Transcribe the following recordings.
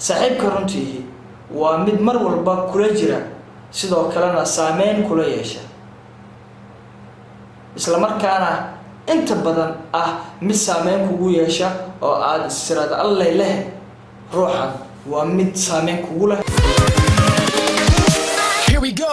Saaxiibka runtii waa mid mar walba kula jira, sidoo kalena saameyn kula yeesha, isla markaana inta badan ah mid saameyn kugu yeesha oo aada istiraada allay leh ruuxan waa mid saameyn kugu leh. Here we go.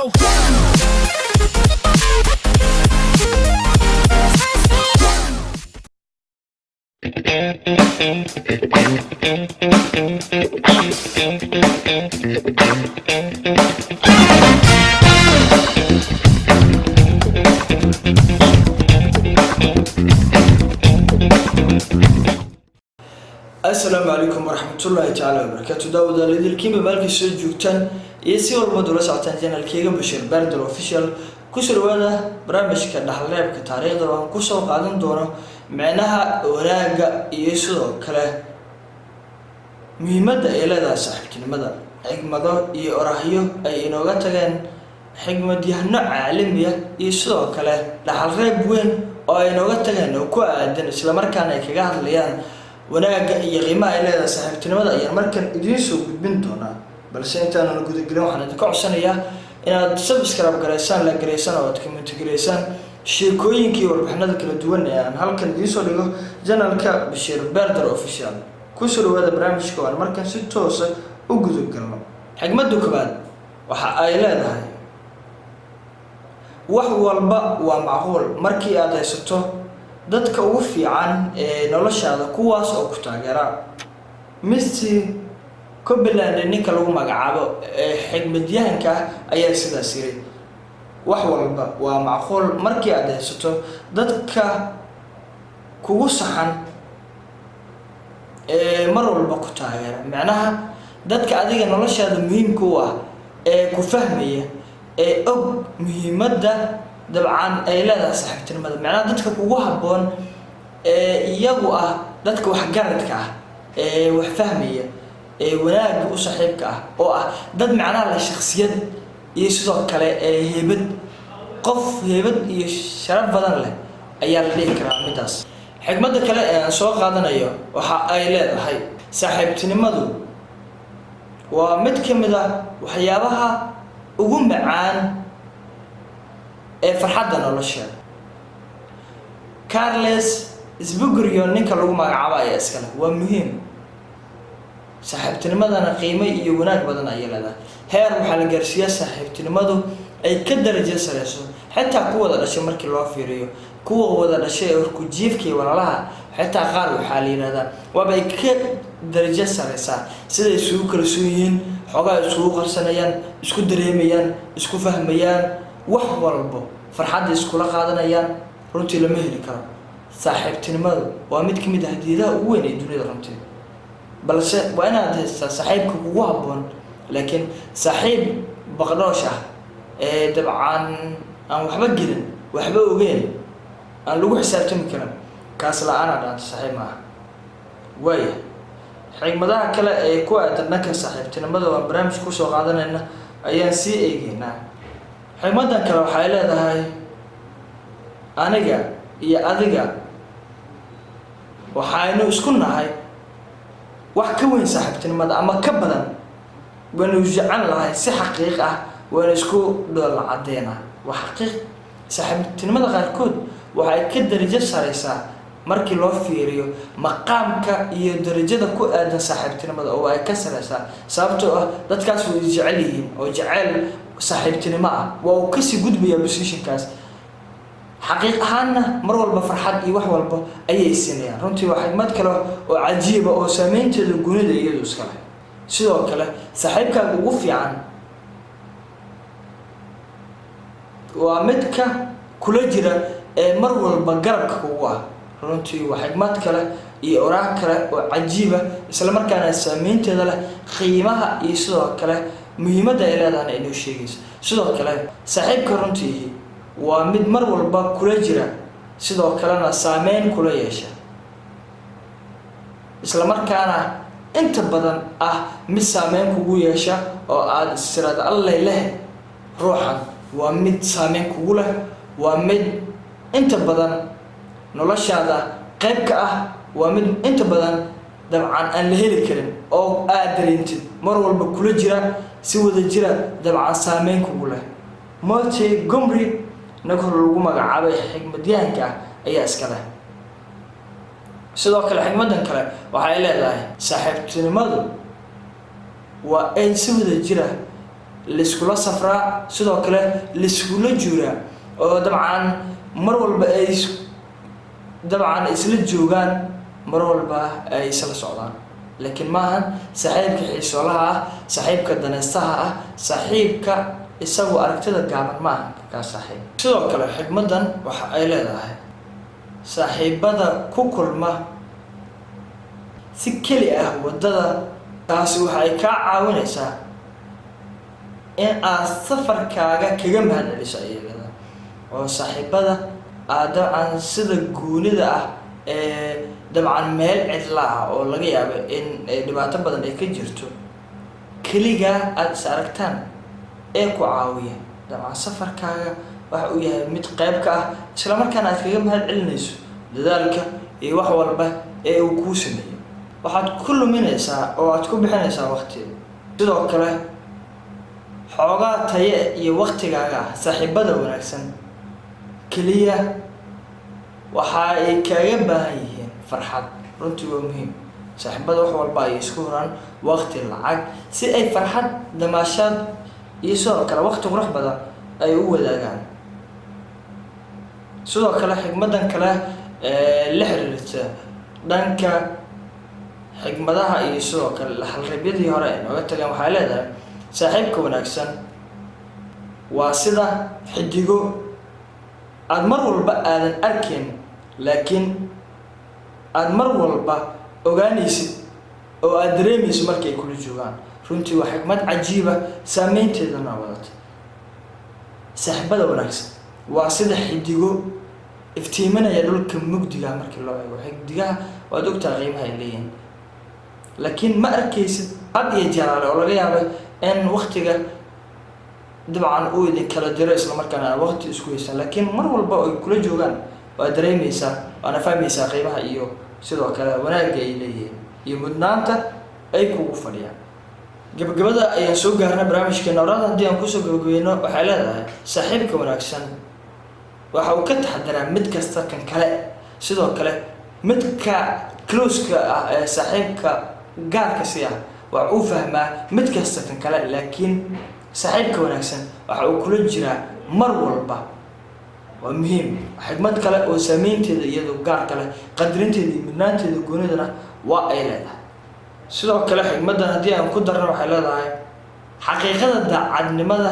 Asalaamu calaykum waraxmatullaahi tacaala wabarakaatu. Daawadaal idilkiinba maalkii soo joogtaan iyo si walba dula socotaan channelkeyga Bashir Bardal Official, kusoo dhawaada barnaamijka dhaxalreebka taariikhda oo aan kusoo qaadan doono micnaha wanaagga iyo sidoo kale muhiimadda ay leedahay saaxiibtinimada, xigmado iyo orahyo ay inooga tageen xigmadyahano caalamiya iyo sidoo kale dhaxalreeb weyn oo ay inooga tageen oo ku aadan, islamarkaana ay kaga hadlayaan wanaagga iyo qiimaha ay leedahay saaxiibtinimada ayaan markan idiin soo gudbin doonaa. Balse intaanan gudagelin, waxaan idinka codsanayaa inaad subscribe garaysaan, la garaysaan oo aad comment garaysaan sheekooyinkii warbixinada kala duwan ee aan halkan idiin soo dhigo channelka Bashiir Berder Official. Kusoo dhawaada barnaamijka oo aan markan si toosa u gudagalno. Xigmadda koobaad waxa ay leedahay: wax walba waa macquul markii aad haysato dadka ugu fiican ee noloshaada, kuwaas oo ku taageera. Misty Copeland ninka lagu magacaabo ee xigmadyahanka ah ayaa sidaas yiri: wax walba waa macquul markii aad haysato dadka kugu saxan ee mar walba ku taageera. Macnaha, dadka adiga noloshaada muhiimka u ah ee ku fahmaya ee og muhiimadda dabcan ay leedahay saaxiibtinimada, macnaha dadka kugu habboon ee iyagu ah dadka waxgaradka ah ee wax fahmaya ee wanaagga u saaxiibka ah, oo ah dad macnaha leh shaksiyad iyo sidoo kale ee heybad, qof heybad iyo sharaf badan leh ayaa la dhihi karaa midaas. Xigmadda kale ee aan soo qaadanayo waxa ay leedahay: saaxiibtinimadu waa mid ka mid ah waxyaabaha ugu macaan ee farxadda nolosha. Charles Spurgeon ninka lagu magacaabo ayaa iskale. Waa muhiim saaxiibtinimadana, qiimo iyo wanaag badan ayay leedahay. Heer waxaa la gaarsiiyaa saaxiibtinimadu ay ka darajo sareyso xitaa kuwa wada dhashay. Markii loo fiiriyo kuwa wada dhashay ee horkujiifka iyo walaalaha, xitaa qaar waxaa la yidhahdaa waaba ay ka darajo sareysaa. Siday isugu kalsoon yihiin, xoogaa isugu qarsanayaan, isku dareemayaan, isku fahmayaan, wax walbo farxadda iskula qaadanayaan, runtii lama heli karo. Saaxiibtinimadu waa mid ka mid ah hadiyadaha ugu weyn ee dunida runtii, balse waa inaad haystaa saaxiibka kugu habboon. Laakiin saaxiib baqdhoosh ah ee dabcan aan waxba gelin, waxba ogeyn, aan lagu xisaabtami karin, kaas la-aanaa dhaanta saaxiib maaha. Waaya, xigmadaha kale ee ku aadan dhanka saaxiibtinimada waan barnaamij kusoo qaadanayna ayaan sii eegeynaa. Xigmadan kale waxay leedahay: aniga iyo adiga waxaynu isku nahay wax ka weyn saaxiibtinimada ama ka badan, waynu jecel lahay si xaqiiq ah, waynu isku dhoolla caddeynaa. Waa xaqiiq, saaxiibtinimada qaarkood waxa ay ka darajo sareysaa markii loo fiiriyo maqaamka iyo darajada ku aadan saaxiibtinimada oo ay ka sareysaa, sababtoo ah dadkaas way jecel yihiin oo jeceyl saaxiibtinimo ah waa uu kasii gudbayaa positionkaas. Xaqiiq ahaanna mar walba farxad iyo wax walba ayay siinayaan. Runtii waa xigmad kale oo cajiiba oo saameynteeda gunida iyadu iska leh. Sidoo kale, saaxiibkaaga ugu fiican waa midka kula jira ee mar walba garabka kugu ah. Runtii waa xigmad kale iyo oraah kale oo cajiiba, isla markaana saameynteeda leh, qiimaha iyo sidoo kale muhiimadda ay leedahana inoo sheegayso. Sidoo kale, saaxiibka runtii waa mid mar walba kula jira, sidoo kalena saameyn kula yeesha, isla markaana inta badan ah mid saameyn kugu yeesha oo aada istiraada allay leh ruuxan waa mid saameyn kugu leh, waa mid inta badan noloshaada qayb ka ah, waa mid inta badan Dabcan aan la heli karin oo aad dareentid mar walba kula jira, si wada jira, dabcan saameyn kugu leh. Montgomery nag hore lagu magacaabay xigmadyahanka ah ayaa iska leh. Sidoo kale xigmadan kale waxay leedahay: saaxiibtinimadu waa in si wada jira laiskula safraa, sidoo kale laiskula juuraa, oo dabcan mar walba ay dabcan isla joogaan, mar walba ay isla socdaan. Laakiin maahan saaxiibka xiisoolaha ah, saaxiibka daneystaha ah, saaxiibka isagu aragtida gaaban, ma ahan kaa saaxiib. Sidoo kale xigmadan waxa ay leedahay: saaxiibada ku kulma si keli ah waddada, taasi waxa ay kaa caawinaysaa in aad safarkaaga kaga mahad celiso, ayay leedahay. Oo saaxiibada aad dabcan sida goonida ah ee dabcan meel cidla ah oo laga yaabo in dhibaato badan ay ka jirto, keligaa aada is aragtaan ee ku caawiya, dabcan safarkaaga waxa uu yahay mid qayb ka ah, isla markaana aad kaga mahad celinayso dadaalka iyo wax walba ee uu kuu sameeyo. Waxaad ku luminaysaa oo aad ku bixinaysaa waqti, sidoo kale xoogaa taye iyo waqtigaaga ah. Saaxiibada wanaagsan keliya waxa ay kaaga baahan yihiin farxad. Runtii waa muhiim. Saaxiibada wax walba ay isku huraan, waqti, lacag, si ay farxad, damaashaad iyo sidoo kale waqti qurux badan ay u wadaagaan. Sidoo kale xigmadan kale ee la xiriirta dhanka xigmadaha iyo sidoo kale halreebyadii hore ay nooga tageen waxay leedahay: saaxiibka wanaagsan waa sida xidigo aada mar walba aadan arkayn, laakiin aada mar walba ogaanaysid oo aada dareemayso markay kula joogaan. Runtii waa xikmad cajiiba, saameynteedana wadata. Saaxiibada wanaagsan waa sida xidigo iftiiminaya dhulka mugdiga. Markii loo eego xidigaha, waad ogtaha qiimaha ay leeyihiin, laakiin ma arkaysid had iyo jaraale, oo laga yaaba in waktiga dabcan uu idin kala diro, islamarkaana aan waqti isku haysan, laakiin mar walba ay kula joogaan waa dareemeysaa, waana fahmaysaa qiimaha iyo sidoo kale wanaagga ay leeyihiin iyo mudnaanta ay kugu fadhiyaan. Gabagabada ayaan soo gaarnay barnaamijkeena. Oraada haddii aan kusoo gabagabayno, waxay leedahay: saaxiibka wanaagsan waxa uu ka taxadiraa mid kasta kan kale. Sidoo kale midka close-ka ah ee saaxiibka gaarka si ah waxa uu fahmaa mid kasta kan kale, laakiin saaxiibka wanaagsan waxa uu kula jiraa mar walba. Waa muhiim. Xigmad kale oo saameynteeda iyadoo gaarka leh, qadarinteeda iyo mudnaanteeda goonidana waa ay leedahay. Sidoo kale xigmaddan haddii aan ku darno, waxay leedahay: xaqiiqada daacadnimada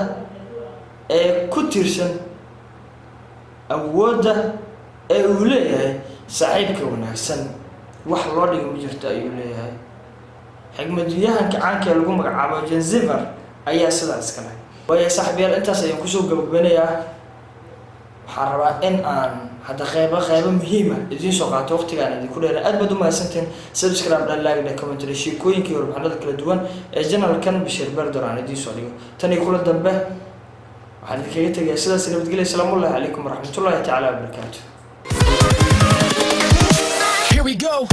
ee ku tiirsan awoodda ee uu leeyahay saaxiibka wanaagsan, wax loo dhigo ma jirto, ayuu leeyahay. Xigmadyahanka caanka ee lagu magacaabo Jenziver ayaa sidaa iska leh. Waayo saaxiibyaal, intaas ayaan kusoo gabagabanayaa. Waxaan rabaa in aan hadda qeybo qeybo muhiima idiin soo qaato, waqtigaan idinku dheera. Aad baad u mahadsantiin. Subscribe dhan, like dhan, comment, sheekooyinkii, warbixinada kala duwan ee channel-kan Bashiir Berdor aan idiin soo dhigo. Tan iyo kula dambe waxaan idinkaga tegayaa sidaas nabadgelya. Asalaamullahi calaykum waraxmatullahi tacaala wabarakaatu. Here we go.